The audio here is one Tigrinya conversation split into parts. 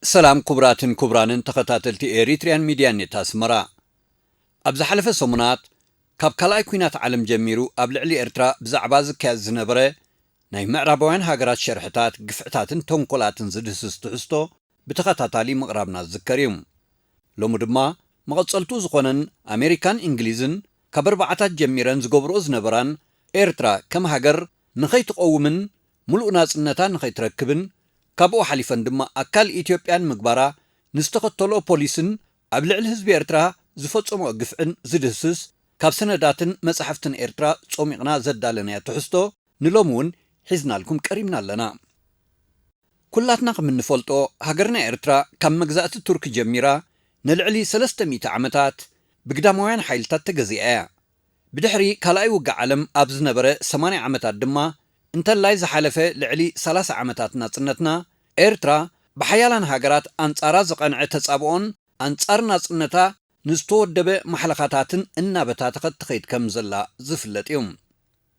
ሰላም ክቡራትን ክቡራንን ተኸታተልቲ ኤሪትሪያን ሚድያ ኔት ኣስመራ። ኣብ ዝሓለፈ ሰሙናት ካብ ካልኣይ ኲናት ዓለም ጀሚሩ ኣብ ልዕሊ ኤርትራ ብዛዕባ ዝካየድ ዝነበረ ናይ ምዕራባውያን ሃገራት ሸርሕታት፣ ግፍዕታትን ተንኮላትን ዝድህስስ ትሕዝቶ ብተኸታታሊ ምቕራብና ዝዝከር እዩ። ሎሚ ድማ መቐጸልቱ ዝኾነን ኣሜሪካን እንግሊዝን ካብ ኣርባዓታት ጀሚረን ዝገብርኦ ዝነበራን ኤርትራ ከም ሃገር ንኸይትቐውምን ምሉእ ናጽነታ ንኸይትረክብን ካብኡ ሓሊፈን ድማ ኣካል ኢትዮጵያን ምግባራ ንዝተኸተልኦ ፖሊስን ኣብ ልዕሊ ህዝቢ ኤርትራ ዝፈጸምኦ ግፍዕን ዝድህስስ ካብ ሰነዳትን መጻሕፍትን ኤርትራ ጾሚቕና ዘዳለናዮ ትሕዝቶ ንሎሚ እውን ሒዝናልኩም ቀሪብና ኣለና። ኩላትና ከም እንፈልጦ፣ ሃገርና ኤርትራ ካብ መግዛእቲ ቱርኪ ጀሚራ ንልዕሊ ሰለስተ ሚእቲ ዓመታት ብግዳማውያን ሓይልታት ተገዚኣ እያ። ብድሕሪ ካልኣይ ውግእ ዓለም ኣብ ዝነበረ ሰማንያ ዓመታት ድማ፣ እንተላይ ዝሓለፈ ልዕሊ ሰላሳ ዓመታት ናጽነትና፣ ኤርትራ ብሓያላን ሃገራት ኣንጻራ ዝቐንዐ ተጻብኦን ኣንጻር ናጽነታ ንዝተወደበ ማሕለኻታትን እናበታተኸት ትኸይድ ከም ዘላ ዝፍለጥ እዩ።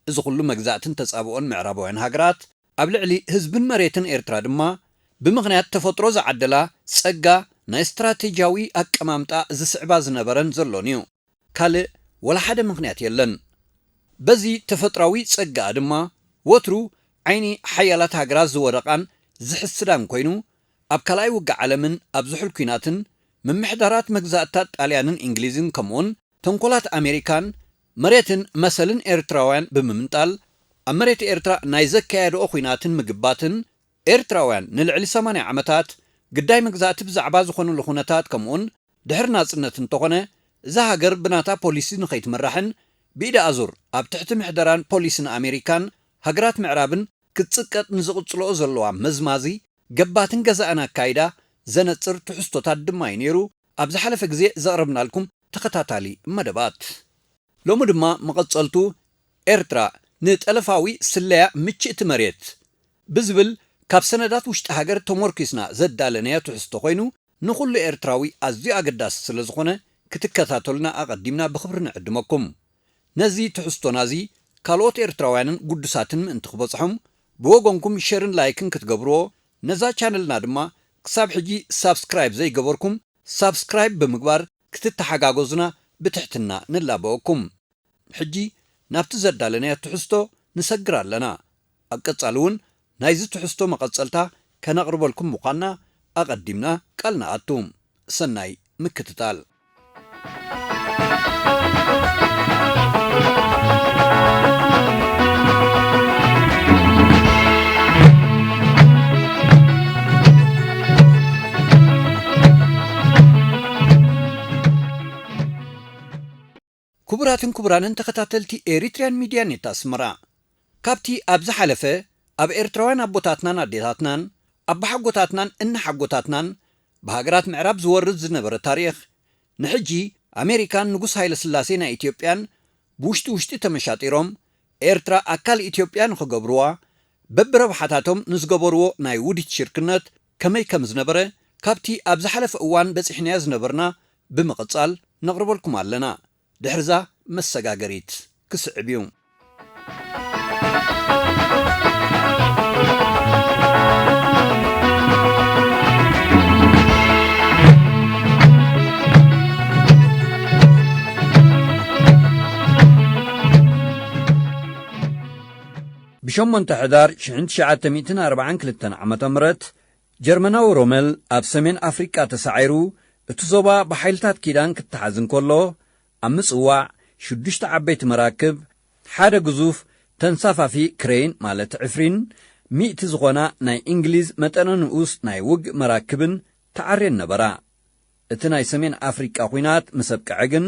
እዚ ኩሉ መግዛእትን ተጻብኦን ምዕራባውያን ሃገራት ኣብ ልዕሊ ህዝብን መሬትን ኤርትራ ድማ፣ ብምኽንያት ተፈጥሮ ዝዓደላ ጸጋ ናይ ስትራቴጂያዊ ኣቀማምጣ ዝስዕባ ዝነበረን ዘሎን እዩ። ካልእ ወላ ሓደ ምኽንያት የለን። በዚ ተፈጥራዊ ጸጋኣ ድማ ወትሩ ዓይኒ ሓያላት ሃገራት ዝወደቓን ዝሕስዳን ኮይኑ፣ ኣብ ካልኣይ ውግእ ዓለምን ኣብ ዝሑል ኲናትን ምምሕዳራት መግዛእታት ጣልያንን እንግሊዝን ከምኡውን ተንኮላት ኣሜሪካን መሬትን መሰልን ኤርትራውያን ብምምንጣል፣ ኣብ መሬት ኤርትራ ናይ ዘካየድኦ ኲናትን ምግባትን ኤርትራውያን ንልዕሊ ሰማንያ ዓመታት ግዳይ መግዛእቲ ብዛዕባ ዝኾኑሉ ኩነታት ከምኡውን ድሕሪ ናጽነት እንተኾነ፣ እዛ ሃገር ብናታ ፖሊሲ ንኸይትምራሕን ብኢድ ኣዙር ኣብ ትሕቲ ምሕደራን ፖሊስን ኣሜሪካን ሃገራት ምዕራብን ክትጽቀጥ ንዝቕጽልኦ ዘለዋ መዝማዚ ገባትን ገዛእን ኣካይዳ ዘነጽር ትሕዝቶታት ድማ እዩ ነይሩ ኣብ ዝሓለፈ ግዜ ዘቕረብናልኩም ተኸታታሊ መደባት። ሎሚ ድማ መቐጸልቱ ኤርትራ ንጠለፋዊ ስለያ ምችእቲ መሬት ብዝብል ካብ ሰነዳት ውሽጢ ሃገር ተሞርኪስና ዘዳለናዮ ትሕዝቶ ኮይኑ፣ ንኹሉ ኤርትራዊ ኣዝዩ ኣገዳሲ ስለ ዝኾነ ክትከታተሉና ኣቐዲምና ብኽብሪ ንዕድመኩም። ነዚ ትሕዝቶና እዚ ካልኦት ኤርትራውያንን ግዱሳትን ምእንቲ ክበጽሖም ብወገንኩም ሸርን ላይክን ክትገብርዎ፣ ነዛ ቻነልና ድማ ክሳብ ሕጂ ሳብስክራይብ ዘይገበርኩም ሳብስክራይብ ብምግባር ክትተሓጋገዙና ብትሕትና ንላበወኩም። ሕጂ ናብቲ ዘዳለናዮ ትሕዝቶ ንሰግር ኣለና። ኣብ ቀጻሊ እውን ናይዚ ትሕዝቶ መቐጸልታ ከነቕርበልኩም ምዃንና ኣቐዲምና ቃል ንኣቱ። ሰናይ ምክትታል። ክቡራትን ክቡራንን ተኸታተልቲ ኤሪትሪያን ሚድያ ኔት ኣስመራ፣ ካብቲ ኣብ ዝሓለፈ ኣብ ኤርትራውያን ኣቦታትናን ኣዴታትናን ኣቦሓጎታትናን እናሓጎታትናን ብሃገራት ምዕራብ ዝወርድ ዝነበረ ታሪኽ፣ ንሕጂ ኣሜሪካን ንጉስ ሃይለ ስላሴ ናይ ኢትዮጵያን ብውሽጢ ውሽጢ ተመሻጢሮም ኤርትራ ኣካል ኢትዮጵያ ንኽገብርዋ በብረብሓታቶም ንዝገበርዎ ናይ ውዲት ሽርክነት ከመይ ከም ዝነበረ ካብቲ ኣብ ዝሓለፈ እዋን በጺሕናዮ ዝነበርና ብምቕጻል ነቕርበልኩም ኣለና። ድሕርዛ መሰጋገሪት ክስዕብ እዩ። ብሸሞንተ ሕዳር ሽሕን ትሽዓተ ሚእትን ኣርባዓን ክልተን ዓመተ ምህረት ጀርመናዊ ሮመል ኣብ ሰሜን ኣፍሪቃ ተሳዒሩ፣ እቲ ዞባ ብሓይልታት ኪዳን ክተሓዝ እንከሎ፣ ኣብ ምጽዋዕ ሽዱሽተ ዓበይቲ መራክብ፣ ሓደ ግዙፍ ተንሳፋፊ ክሬን ማለት ዕፍሪን፣ ሚእቲ ዝኾና ናይ እንግሊዝ መጠነ ንኡስ ናይ ውግእ መራክብን ተዓርየን ነበራ። እቲ ናይ ሰሜን ኣፍሪቃ ኲናት ምስ ኣብቅዐ ግን፣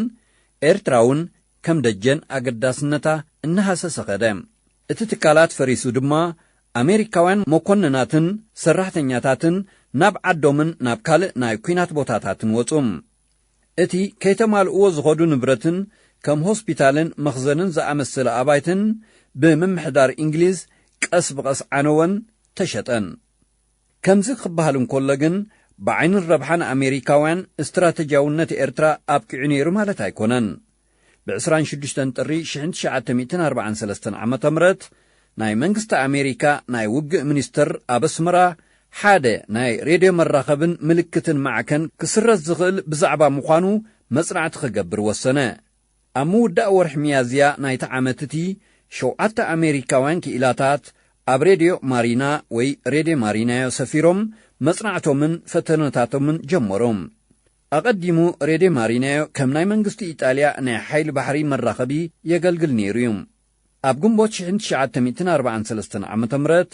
ኤርትራ እውን ከም ደጀን ኣገዳስነታ እናሃሰሰ ኸደ። እቲ ትካላት ፈሪሱ ድማ፣ ኣሜሪካውያን መኮንናትን ሰራሕተኛታትን ናብ ዓዶምን ናብ ካልእ ናይ ኲናት ቦታታትን ወጹ። እቲ ከይተማልእዎ ዝኸዱ ንብረትን ከም ሆስፒታልን መኽዘንን ዝኣመሰለ ኣባይትን ብምምሕዳር እንግሊዝ ቀስ ብቐስ ዓነወን ተሸጠን። ከምዚ ክበሃል እንከሎ ግን፣ ብዓይንን ረብሓን ኣሜሪካውያን ስትራተጂያውነት ኤርትራ ኣብቂዑ ነይሩ ማለት ኣይኮነን። ብ ዕስራን ሽዱሽተን ጥሪ ሽሕን ትሽዓተ ሚእትን ኣርባዓን ሰለስተን ዓመተ ምህረት ናይ መንግስቲ ኣሜሪካ ናይ ውግእ ሚኒስተር ኣብ ኣስመራ ሓደ ናይ ሬድዮ መራኸብን ምልክትን ማዕከን ክስረዝ ዝኽእል ብዛዕባ ምዃኑ መጽናዕቲ ክገብር ወሰነ። ኣብ ምውዳእ ወርሒ ሚያዝያ ናይቲ ዓመት እቲ፣ ሸውዓተ ኣሜሪካውያን ክኢላታት ኣብ ሬድዮ ማሪና ወይ ሬድዮ ማሪናዮ ሰፊሮም መጽናዕቶምን ፈተነታቶምን ጀመሩ። ኣቐዲሙ ሬድዮ ማሪናዮ ከም ናይ መንግስቲ ኢጣልያ ናይ ሓይሊ ባሕሪ መራኸቢ የገልግል ነይሩ እዩ። ኣብ ግንቦት ሽሕን ትሽዓተ ሚእትን ኣርባዓን ሰለስተን ዓመተ ምህረት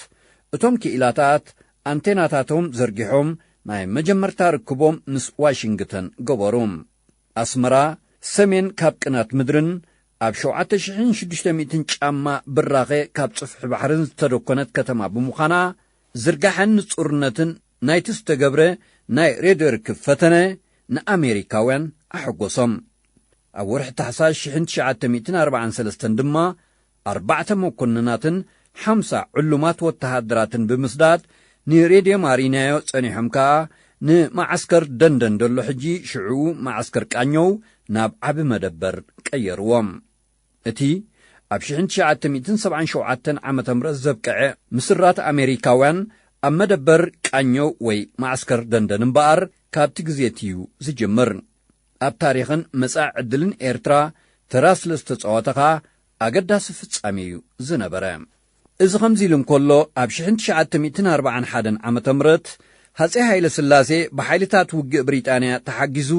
እቶም ክኢላታት ኣንቴናታቶም ዘርጊሖም ናይ መጀመርታ ርክቦም ምስ ዋሽንግተን ገበሩ። ኣስመራ ሰሜን ካብ ቅናት ምድርን ኣብ ሸውዓተ ሽሕን ሽዱሽተ ሚእትን ጫማ ብራኸ ካብ ጽፍሒ ባሕርን ዝተደኮነት ከተማ ብምዃና፣ ዝርጋሐን ንጹርነትን ናይቲ ዝተገብረ ናይ ሬድዮ ርክብ ፈተነ ንኣሜሪካውያን ኣሐጎሶም። ኣብ ወርሒ ታሕሳስ ሽሕን ትሽዓተ ሚእትን ኣርባዓን ሰለስተን ድማ ኣርባዕተ መኮንናትን ሓምሳ ዕሉማት ወተሃደራትን ብምስዳድ ንሬድዮ ማሪናዮ ጸኒሖም ከኣ ንመዓስከር ደንደን ደሎ ሕጂ ሽዑ መዓስከር ቃኘው ናብ ዓቢ መደበር ቀየርዎም። እቲ ኣብ ሽሕን ትሽዓተ ሚእትን ሰብዓን ሸውዓተን ዓመተ ምህረት ዘብቅዐ ምስራት ኣሜሪካውያን ኣብ መደበር ቃኘው ወይ መዓስከር ደንደን እምበኣር ካብቲ ግዜ እቲ እዩ ዝጅምር። ኣብ ታሪኽን መጻኢ ዕድልን ኤርትራ ተራ ስለ ዝተጻወተ ኸኣ ኣገዳሲ ፍጻሜ እዩ ዝነበረ። እዚ ከምዚ ኢሉ እንከሎ፣ ኣብ ሽሕን ትሽዓተ ሚእትን ኣርባዓን ሓደን ዓመተ ምህረት ሃጼ ሃይለ ስላሴ ብሓይልታት ውግእ ብሪጣንያ ተሓጊዙ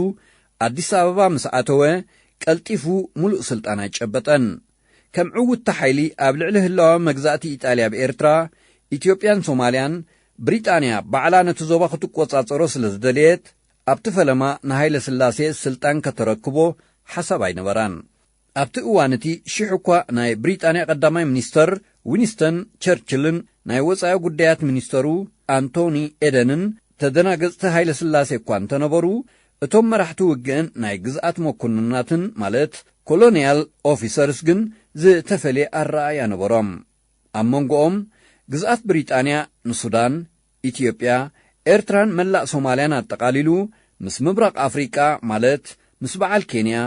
ኣዲስ ኣበባ ምስ ኣተወ፣ ቀልጢፉ ሙሉእ ስልጣን ኣይጨበጠን። ከም ዕውትቲ ሓይሊ ኣብ ልዕሊ ህላወ መግዛእቲ ኢጣልያ ኣብ ኤርትራ፣ ኢትዮጵያን ሶማልያን፣ ብሪጣንያ ባዕላ ነቲ ዞባ ክትቆጻጸሮ ስለ ዝደለየት፣ ኣብቲ ፈለማ ንሃይለ ስላሴ ስልጣን ከተረክቦ ሓሳብ ኣይነበራን። ኣብቲ እዋን እቲ ሽሕ እኳ ናይ ብሪጣንያ ቀዳማይ ሚኒስተር ዊንስተን ቸርችልን ናይ ወጻኢ ጉዳያት ሚኒስተሩ ኣንቶኒ ኤደንን ተደናገጽቲ ሃይለ ስላሴ እኳ እንተነበሩ፣ እቶም መራሕቲ ውግእን ናይ ግዝኣት መኮንናትን ማለት ኮሎኒያል ኦፊሰርስ ግን ዝተፈልየ ኣረኣእያ ነበሮም። ኣብ መንጎኦም ግዝኣት ብሪጣንያ ንሱዳን፣ ኢትዮጵያ፣ ኤርትራን መላእ ሶማልያን ኣጠቓሊሉ ምስ ምብራቕ ኣፍሪቃ ማለት ምስ በዓል ኬንያ፣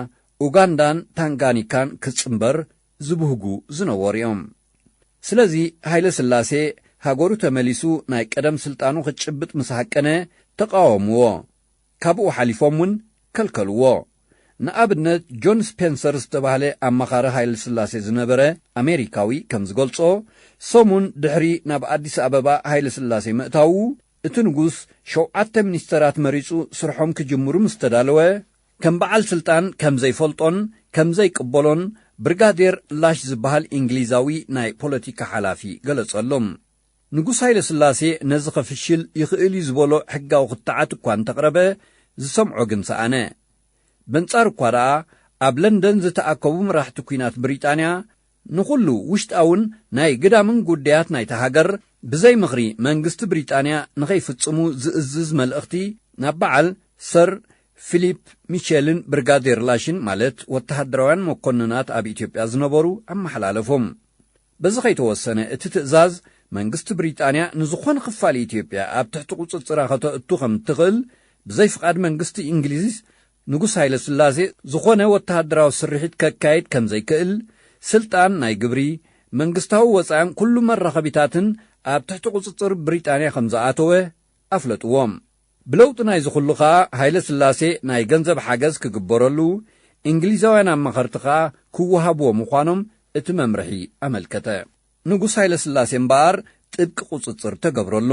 ኡጋንዳን ታንጋኒካን ክጽንበር ዝብህጉ ዝነበሩ እዮም። ስለዚ ሃይለ ስላሴ ሃገሩ ተመሊሱ ናይ ቀደም ስልጣኑ ክጭብጥ ምስ ሃቀነ ተቃወምዎ። ካብኡ ሓሊፎም እውን ከልከልዎ። ንኣብነት ጆን ስፔንሰር ዝተባህለ ኣማኻሪ ሃይለ ስላሴ ዝነበረ ኣሜሪካዊ ከም ዝገልጾ፣ ሰሙን ድሕሪ ናብ ኣዲስ ኣበባ ሃይለ ስላሴ ምእታዉ፣ እቲ ንጉስ ሸውዓተ ሚኒስተራት መሪጹ ስርሖም ክጅምሩ ምስ ተዳለወ፣ ከም በዓል ስልጣን ከም ዘይፈልጦን ከም ዘይቅበሎን ብርጋዴር ላሽ ዝበሃል እንግሊዛዊ ናይ ፖለቲካ ሓላፊ ገለጸሎም። ንጉስ ሃይለ ስላሴ ነዚ ከፍሽል ይኽእል እዩ ዝበሎ ሕጋዊ ክትዓት እኳ እንተቕረበ፣ ዝሰምዖ ግን ሰኣነ። በንጻር እኳ ደኣ፣ ኣብ ለንደን ዝተኣከቡ መራሕቲ ኲናት ብሪጣንያ፣ ንኹሉ ውሽጣውን ናይ ግዳምን ጉዳያት ናይታ ሃገር ብዘይ ምኽሪ መንግስቲ ብሪጣንያ ንኸይፍጽሙ ዝእዝዝ መልእኽቲ ናብ በዓል ሰር ፊሊፕ ሚቸልን ብርጋዴር ላሽን ማለት ወተሃደራውያን መኮንናት ኣብ ኢትዮጵያ ዝነበሩ ኣመሓላለፎም። በዚ ከይተወሰነ እቲ ትእዛዝ መንግስቲ ብሪጣንያ ንዝኾነ ክፋል ኢትዮጵያ ኣብ ትሕቲ ቁጽጽራ ከተእቱ ከም እትኽእል ብዘይ ፍቓድ መንግስቲ እንግሊዝ ንጉስ ሃይለ ስላሴ ዝኾነ ወተሃደራዊ ስርሒት ከካይድ ከም ዘይክእል፣ ስልጣን ናይ ግብሪ፣ መንግስታዊ ወጻእን ኩሉ መራኸቢታትን ኣብ ትሕቲ ቁጽጽር ብሪጣንያ ከም ዝኣተወ ኣፍለጥዎም። ብለውጢ ናይዚ ኩሉ ኸኣ ሃይለ ስላሴ ናይ ገንዘብ ሓገዝ ክግበረሉ፣ እንግሊዛውያን ኣማኸርቲ ኸኣ ክወሃብዎ ምዃኖም እቲ መምርሒ ኣመልከተ። ንጉስ ሃይለ ስላሴ እምበኣር ጥብቂ ቁጽጽር ተገብረሉ።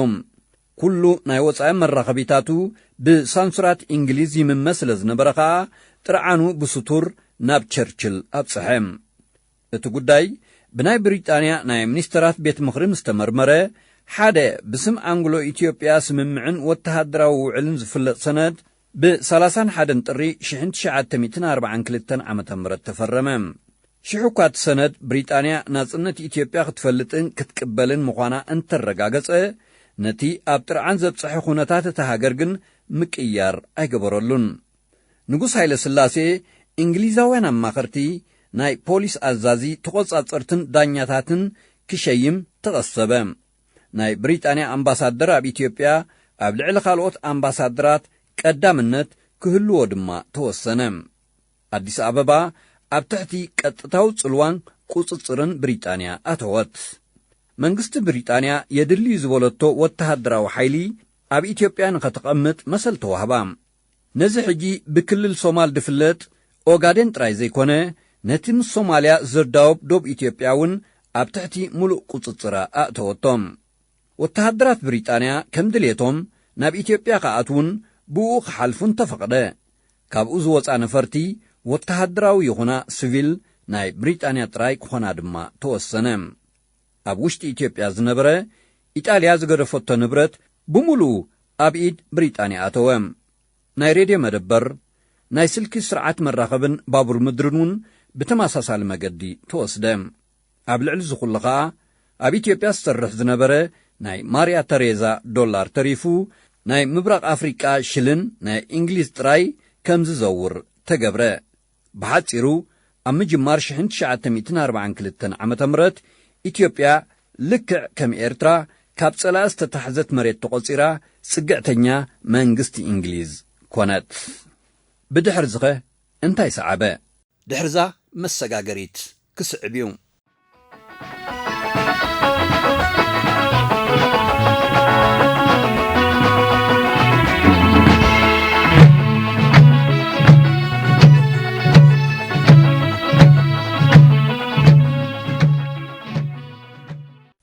ኩሉ ናይ ወጻኢ መራኸቢታቱ ብሳንሱራት እንግሊዝ ይምመ ስለ ዝነበረ ኸኣ ጥርዓኑ ብስቱር ናብ ቸርችል ኣብጽሐ። እቲ ጉዳይ ብናይ ብሪጣንያ ናይ ሚኒስተራት ቤት ምኽሪ ምስ ተመርመረ፣ ሓደ ብስም ኣንግሎ ኢትዮጵያ ስምምዕን ወተሃደራዊ ውዕልን ዝፍለጥ ሰነድ ብ ሰላሳን ሓደን ጥሪ ሽሕን ትሽዓተ ሚእትን ኣርባዓን ክልተን ዓመተ ምህረት ተፈረመ። ሽሕ እኳ እቲ ሰነድ ብሪጣንያ ናጽነት ኢትዮጵያ ክትፈልጥን ክትቅበልን ምዃና እንተረጋገጸ፣ ነቲ ኣብ ጥርዓን ዘብጽሐ ኩነታት እታ ሃገር ግን ምቅያር ኣይገበረሉን። ንጉስ ሃይለ ስላሴ እንግሊዛውያን ኣማኸርቲ፣ ናይ ፖሊስ ኣዛዚ፣ ተቖጻጸርትን ዳኛታትን ክሸይም ተቐሰበ። ናይ ብሪጣንያ ኣምባሳደር ኣብ ኢትዮጵያ ኣብ ልዕሊ ካልኦት ኣምባሳደራት ቀዳምነት ክህልዎ ድማ ተወሰነ። ኣዲስ ኣበባ ኣብ ትሕቲ ቀጥታዊ ጽልዋን ቁጽጽርን ብሪጣንያ ኣተወት። መንግስቲ ብሪጣንያ የድልዩ ዝበለቶ ወተሃደራዊ ሓይሊ ኣብ ኢትዮጵያ ንኸተቐምጥ መሰል ተዋህባ። ነዚ ሕጂ ብክልል ሶማል ድፍለጥ ኦጋዴን ጥራይ ዘይኮነ፣ ነቲ ምስ ሶማልያ ዝርዳወብ ዶብ ኢትዮጵያ እውን ኣብ ትሕቲ ምሉእ ቁጽጽራ ኣእተወቶም። ወተሃደራት ብሪጣንያ ከም ድሌቶም ናብ ኢትዮጵያ ክኣትዉን ብኡ ክሓልፉን ተፈቕደ። ካብኡ ዝወጻ ነፈርቲ ወተሃደራዊ ይኹና ስቪል ናይ ብሪጣንያ ጥራይ ክኾና ድማ ተወሰነ። ኣብ ውሽጢ ኢትዮጵያ ዝነበረ ኢጣልያ ዝገደፈቶ ንብረት ብምሉኡ ኣብ ኢድ ብሪጣንያ ኣተወ። ናይ ሬድዮ መደበር፣ ናይ ስልኪ ስርዓት መራኸብን ባቡር ምድርን እውን ብተመሳሳሊ መገዲ ተወስደ። ኣብ ልዕሊ እዚ ኩሉ ኸኣ ኣብ ኢትዮጵያ ዝሰርሕ ዝነበረ ናይ ማርያ ተሬዛ ዶላር ተሪፉ ናይ ምብራቕ ኣፍሪቃ ሽልን ናይ እንግሊዝ ጥራይ ከም ዝዘውር ተገብረ። ብሓጺሩ ኣብ ምጅማር ሽሕን ትሽዓተ ሚእትን ኣርባዓን ክልተን ዓመተ ምህረት ኢትዮጵያ ልክዕ ከም ኤርትራ ካብ ጸላኢ ዝተታሕዘት መሬት ተቖጺራ ጽግዕተኛ መንግስቲ እንግሊዝ ኮነት። ብድሕሪ ዝኸ እንታይ ሰዓበ? ድሕርዛ መሰጋገሪት ክስዕብ እዩ።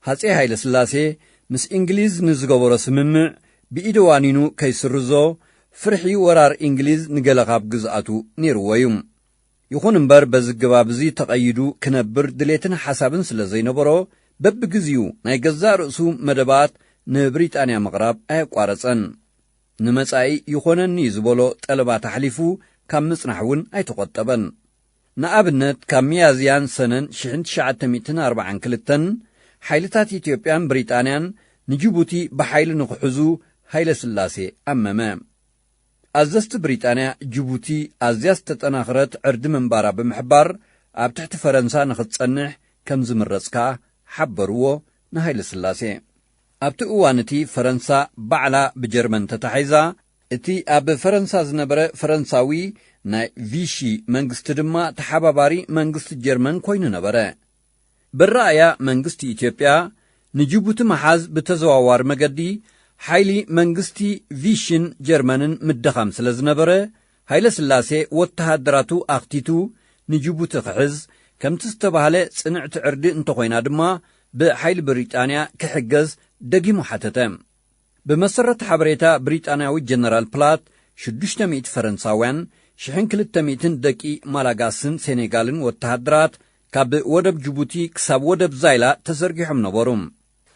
ሃጼ ሃይለ ስላሴ ምስ እንግሊዝ ንዝገበሮ ስምምዕ ብኢደ ዋኒኑ ከይስርዞ ፍርሒ ወራር እንግሊዝ ንገለ ካብ ግዝኣቱ ነይርዎ እዩ። ይኹን እምበር በዚ ግባብ እዚ ተቐይዱ ክነብር ድሌትን ሓሳብን ስለ ዘይነበሮ በብግዜኡ ናይ ገዛእ ርእሱ መደባት ንብሪጣንያ ምቕራብ ኣየቋረጸን። ንመጻኢ ይኾነኒ ዝበሎ ጠለባት ኣሕሊፉ ካብ ምጽናሕ እውን ኣይተቖጠበን። ንኣብነት ካብ ሚያዝያን ሰነን ሽሕን ትሽዓተ ሚእትን ኣርባዓን ክልተን ሓይልታት ኢትዮጵያን ብሪጣንያን ንጅቡቲ ብሓይሊ ንኽሕዙ ሃይለ ስላሴ ኣመመ። ኣዘዝቲ ብሪጣንያ ጅቡቲ ኣዝያ ዝተጠናኽረት ዕርዲ ምንባራ ብምሕባር ኣብ ትሕቲ ፈረንሳ ንኽትጸንሕ ከም ዝምረጽ ከኣ ሓበርዎ ንሃይለ ስላሴ። ኣብቲ እዋን እቲ ፈረንሳ ባዕላ ብጀርመን ተታሒዛ፣ እቲ ኣብ ፈረንሳ ዝነበረ ፈረንሳዊ ናይ ቪሺ መንግስቲ ድማ ተሓባባሪ መንግስቲ ጀርመን ኮይኑ ነበረ። ብኣረኣእያ መንግስቲ ኢትዮጵያ ንጅቡቲ ምሓዝ ብተዘዋዋሪ መገዲ ሓይሊ መንግስቲ ቪሽን ጀርመንን ምድኻም ስለ ዝነበረ፣ ሃይለ ስላሴ ወተሃደራቱ ኣኽቲቱ ንጅቡቲ ክሕዝ፣ ከምቲ ዝተባህለ ጽንዕቲ ዕርዲ እንተኾይና ድማ ብሓይሊ ብሪጣንያ ክሕገዝ ደጊሙ ሓተተ። ብመሰረት ሓበሬታ ብሪጣንያዊ ጀነራል ፕላት፣ ሽዱሽተ ሚእቲ ፈረንሳውያን፣ ሽሕን ክልተ ሚእትን ደቂ ማላጋስን ሴኔጋልን ወተሃደራት ካብ ወደብ ጅቡቲ ክሳብ ወደብ ዛይላ ተዘርጊሖም ነበሩ።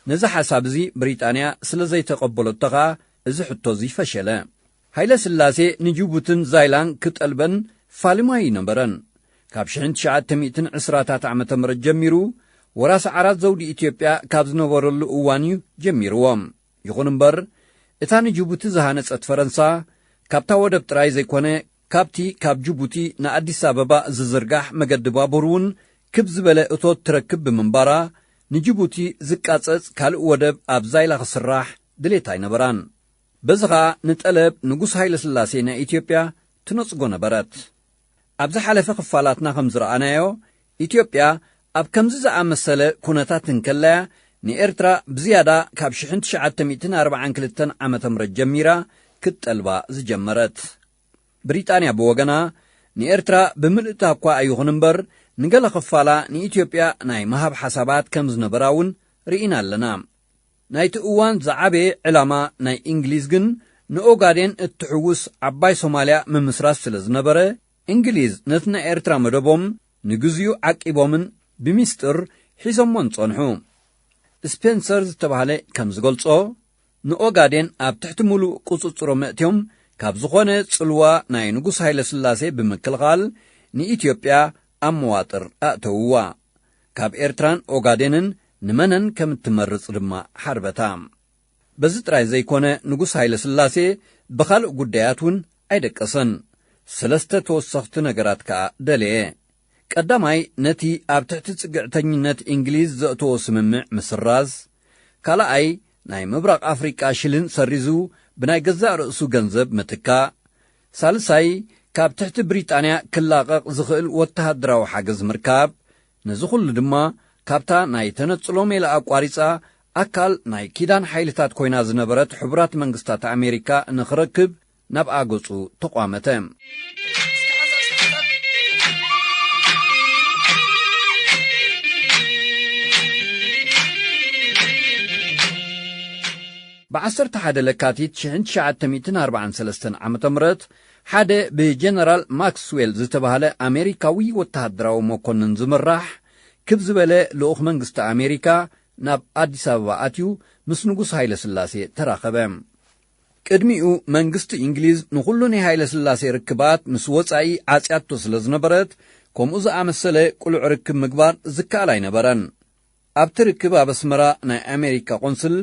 ነዚ ሓሳብ እዚ ብሪጣንያ ስለ ዘይተቐበለቶ ኸኣ እዚ ሕቶ እዚ ፈሸለ። ሃይለ ስላሴ ንጅቡትን ዛይላን ክጠልበን ፋልማ ኣይነበረን። ካብ ሽሕን ትሽዓተ ሚእትን ዕስራታት ዓመተ ምህረት ጀሚሩ ወራስ ዓራት ዘውዲ ኢትዮጵያ ካብ ዝነበረሉ እዋን እዩ ጀሚርዎ። ይኹን እምበር፣ እታ ንጅቡቲ ዝሃነጸት ፈረንሳ፣ ካብታ ወደብ ጥራይ ዘይኮነ፣ ካብቲ ካብ ጅቡቲ ንኣዲስ ኣበባ ዝዝርጋሕ መገዲ ባቡር እውን ክብ ዝበለ እቶት ትረክብ ብምንባራ፣ ንጅቡቲ ዝቃጸጽ ካልእ ወደብ ኣብ ዛይላ ክስራሕ ድሌት ኣይነበራን። በዚ ኸኣ ንጠለብ ንጉስ ሃይለ ስላሴ ናይ ኢትዮጵያ ትነጽጎ ነበረት። ኣብ ዝሓለፈ ክፋላትና ከም ዝረኣናዮ፣ ኢትዮጵያ ኣብ ከምዚ ዝኣመሰለ ኩነታት እንከለያ፣ ንኤርትራ ብዝያዳ ካብ ሽሕን ትሽዓተ ሚእትን ኣርባዓን ክልተን ዓመተ ምህረት ጀሚራ ክትጠልባ ዝጀመረት። ብሪጣንያ ብወገና፣ ንኤርትራ ብምልእታ እኳ ኣይኹን እምበር፣ ንገለ ክፋላ ንኢትዮጵያ ናይ ምሃብ ሓሳባት ከም ዝነበራ እውን ርኢና ኣለና። ናይቲ እዋን ዝዓበየ ዕላማ ናይ እንግሊዝ ግን ንኦጋዴን እትሕውስ ዓባይ ሶማልያ ምምስራት ስለ ዝነበረ፣ እንግሊዝ ነቲ ናይ ኤርትራ መደቦም ንግዚኡ ዓቂቦምን ብሚስጥር ሒዞሞን ጸንሑ። ስፔንሰር ዝተባህለ ከም ዝገልጾ፣ ንኦጋዴን ኣብ ትሕቲ ምሉእ ቁጽጽሮም ኣእትዮም፣ ካብ ዝኾነ ጽልዋ ናይ ንጉስ ሃይለ ስላሴ ብምክልኻል ንኢትዮጵያ ኣብ መዋጥር ኣእተውዋ። ካብ ኤርትራን ኦጋዴንን ንመነን ከም እትመርጽ ድማ ሓርበታ። በዚ ጥራይ ዘይኮነ፣ ንጉስ ሃይለ ስላሴ ብኻልእ ጉዳያት እውን ኣይደቀሰን። ሰለስተ ተወሰኽቲ ነገራት ከኣ ደለየ። ቀዳማይ፣ ነቲ ኣብ ትሕቲ ጽግዕተኝነት እንግሊዝ ዘእተዎ ስምምዕ ምስራዝ። ካልኣይ፣ ናይ ምብራቕ ኣፍሪቃ ሽልን ሰሪዙ ብናይ ገዛእ ርእሱ ገንዘብ ምትካእ። ሳልሳይ፣ ካብ ትሕቲ ብሪጣንያ ክላቐቕ ዝኽእል ወተሃደራዊ ሓገዝ ምርካብ። ነዚ ኹሉ ድማ ካብታ ናይ ተነጽሎ ሜላ ኣቋሪጻ ኣካል ናይ ኪዳን ሓይልታት ኮይና ዝነበረት ሕቡራት መንግስታት ኣሜሪካ ንኽረክብ ናብኣ ገጹ ተቋመተ። ብ ዓሰርተ ሓደ ለካቲት ሽሕን ትሽዓተ ሚእትን ኣርባዓን ሰለስተን ዓመተ ምህረት ሓደ ብጀነራል ማክስዌል ዝተባህለ ኣሜሪካዊ ወተሃደራዊ መኮንን ዝምራሕ ክብ ዝበለ ልኡኽ መንግስቲ ኣሜሪካ ናብ ኣዲስ ኣበባ ኣትዩ ምስ ንጉስ ሃይለ ስላሴ ተራኸበ። ቅድሚኡ መንግስቲ እንግሊዝ ንኹሉ ናይ ሃይለ ስላሴ ርክባት ምስ ወጻኢ ዓጽያቶ ስለ ዝነበረት ከምኡ ዝኣመሰለ ቅሉዕ ርክብ ምግባር ዝከኣል ኣይነበረን። ኣብቲ ርክብ ኣብ ኣስመራ ናይ ኣሜሪካ ቆንስል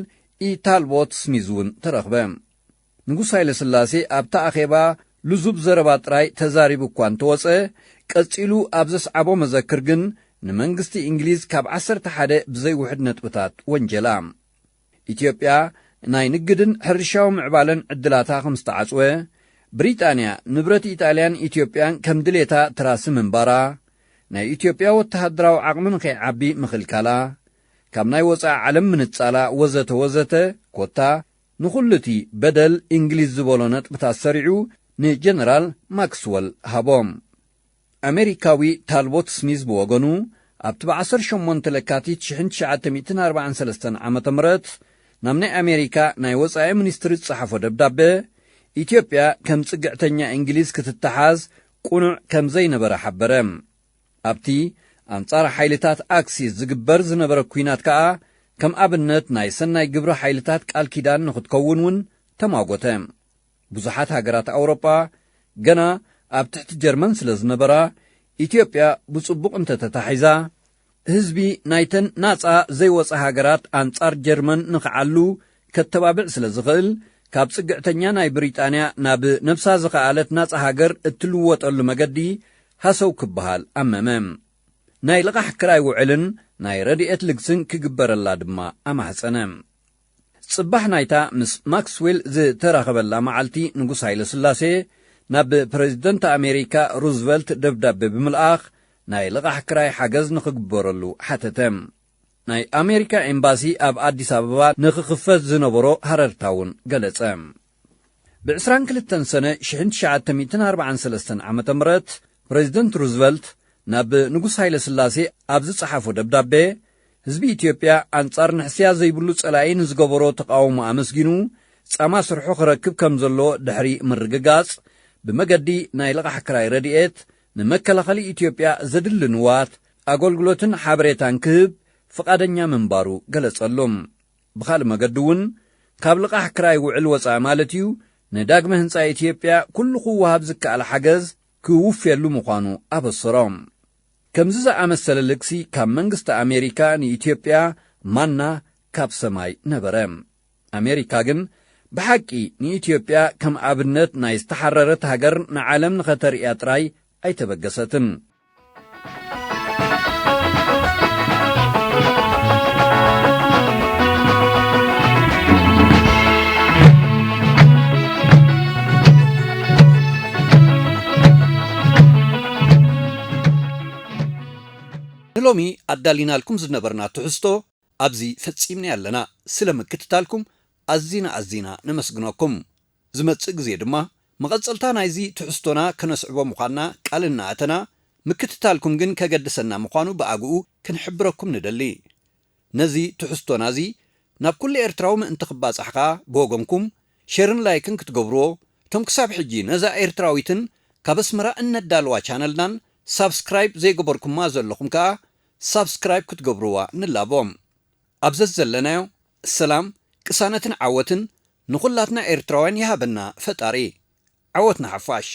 ኢ ታልቦት ስሚዝ እውን ተረኽበ። ንጉስ ሃይለ ስላሴ ኣብቲ ኣኼባ ልዙብ ዘረባ ጥራይ ተዛሪቡ እኳ እንተወጸ፣ ቀጺሉ ኣብ ዘስዓቦ መዘክር ግን ንመንግስቲ እንግሊዝ ካብ ዓሰርተ ሓደ ብዘይውሕድ ነጥብታት ወንጀላ። ኢትዮጵያ ናይ ንግድን ሕርሻዊ ምዕባለን ዕድላታ ከም ዝተዓጽወ፣ ብሪጣንያ ንብረት ኢጣልያን ኢትዮጵያን ከም ድሌታ ትራሲ ምንባራ፣ ናይ ኢትዮጵያ ወተሃደራዊ ዓቕሚ ንኸይዓቢ ምኽልካላ፣ ካብ ናይ ወጻኢ ዓለም ምንጻላ ወዘተ ወዘተ ኮታ ንኹሉ እቲ በደል እንግሊዝ ዝበሎ ነጥብታት ሰሪዑ ንጀነራል ማክስወል ሃቦ። ኣሜሪካዊ ታልቦት ስሚዝ ብወገኑ ኣብቲ ብ ዓሰርተ ሸሞንተ ለካቲት ሽሕን ትሽዓተ ሚእትን ኣርባዓን ሰለስተን ዓመተ ምህረት ናብ ናይ ኣሜሪካ ናይ ወጻኢ ሚኒስትሪ ዝጸሓፎ ደብዳበ ኢትዮጵያ ከም ጽግዕተኛ እንግሊዝ ክትተሓዝ ቅኑዕ ከም ዘይነበረ ሓበረ። ኣብቲ ኣንጻር ሓይልታት ኣክሲስ ዝግበር ዝነበረ ኲናት ከኣ ከም ኣብነት ናይ ሰናይ ግብሪ ሓይልታት ቃል ኪዳን ንኽትከውን እውን ተማጎተ። ብዙሓት ሃገራት ኣውሮጳ ገና ኣብ ትሕቲ ጀርመን ስለ ዝነበራ፣ ኢትዮጵያ ብጽቡቕ እንተተታሒዛ፣ ህዝቢ ናይተን ናጻ ዘይወጻ ሃገራት ኣንጻር ጀርመን ንኽዓሉ ከተባብዕ ስለ ዝኽእል፣ ካብ ጽግዕተኛ ናይ ብሪጣንያ ናብ ነብሳ ዝኸኣለት ናጻ ሃገር እትልወጠሉ መገዲ ሃሰው ክበሃል ኣመመ። ናይ ልቓሕ ክራይ ውዕልን ናይ ረድኤት ልግስን ክግበረላ ድማ ኣማሕጸነ። ጽባሕ ናይታ ምስ ማክስዌል ዝተራኸበላ መዓልቲ ንጉስ ሃይለ ስላሴ ናብ ፕረዚደንት ኣሜሪካ ሩዝቨልት ደብዳቤ ብምልኣኽ ናይ ልቓሕ ክራይ ሓገዝ ንኽግበረሉ ሓተተ። ናይ ኣሜሪካ ኤምባሲ ኣብ ኣዲስ ኣበባ ንኽኽፈት ዝነበሮ ሃረርታ እውን ገለጸ። ብ ዕስራን ክልተን ሰነ ሽሕን ትሽዓተ ሚእትን ኣርባዓን ሰለስተን ዓመተ ምህረት ፕረዚደንት ሩዝቨልት ናብ ንጉስ ሃይለ ስላሴ ኣብ ዝጸሓፎ ደብዳቤ፣ ህዝቢ ኢትዮጵያ ኣንጻር ንሕስያ ዘይብሉ ጸላኢ ንዝገበሮ ተቓውሞ ኣመስጊኑ፣ ጻማ ስርሑ ክረክብ ከም ዘለዎ ድሕሪ ምርግጋጽ፣ ብመገዲ ናይ ልቓሕ ክራይ ረድኤት፣ ንመከላኸሊ ኢትዮጵያ ዘድሊ ንዋት፣ ኣገልግሎትን ሓበሬታን ክህብ ፍቓደኛ ምንባሩ ገለጸሉ። ብኻልእ መገዲ እውን፣ ካብ ልቓሕ ክራይ ውዕል ወጻኢ ማለት እዩ፣ ንዳግመ ህንጻ ኢትዮጵያ ኩሉ ክወሃብ ዝከኣል ሓገዝ ክውፍየሉ ምዃኑ ኣበሰሮም። ከምዚ ዝኣመሰለ ልግሲ ካብ መንግስቲ ኣሜሪካ ንኢትዮጵያ ማና ካብ ሰማይ ነበረ። ኣሜሪካ ግን ብሓቂ ንኢትዮጵያ ከም ኣብነት ናይ ዝተሓረረት ሃገር ንዓለም ንኸተርእያ ጥራይ ኣይተበገሰትን። ንሎሚ ኣዳሊናልኩም ዝነበርና ትሕዝቶ ኣብዚ ፈጺምና ኣለና። ስለ ምክትታልኩም ኣዚና ኣዚና ነመስግነኩም። ዝመጽእ ግዜ ድማ መቐጸልታ ናይዚ ትሕዝቶና ከነስዕቦ ምዃንና ቃል እናኣተና፣ ምክትታልኩም ግን ከገድሰና ምዃኑ ብኣግኡ ክንሕብረኩም ንደሊ። ነዚ ትሕዝቶና እዚ ናብ ኩሉ ኤርትራዊ ምእንቲ ክባጻሕ ከኣ ብወገንኩም ሸርን ላይክን ክትገብርዎ፣ እቶም ክሳብ ሕጂ ነዛ ኤርትራዊትን ካብ ኣስመራ እነዳልዋ ቻነልናን ሳብስክራይብ ዘይገበርኩማ ዘለኹም ከኣ ሳብስክራይብ ክትገብርዋ ንላቦ። ኣብ ዘዘለናዮ ሰላም፣ ቅሳነትን ዓወትን ንኹላትና ኤርትራውያን ይሃበና ፈጣሪ። ዓወት ንሓፋሽ።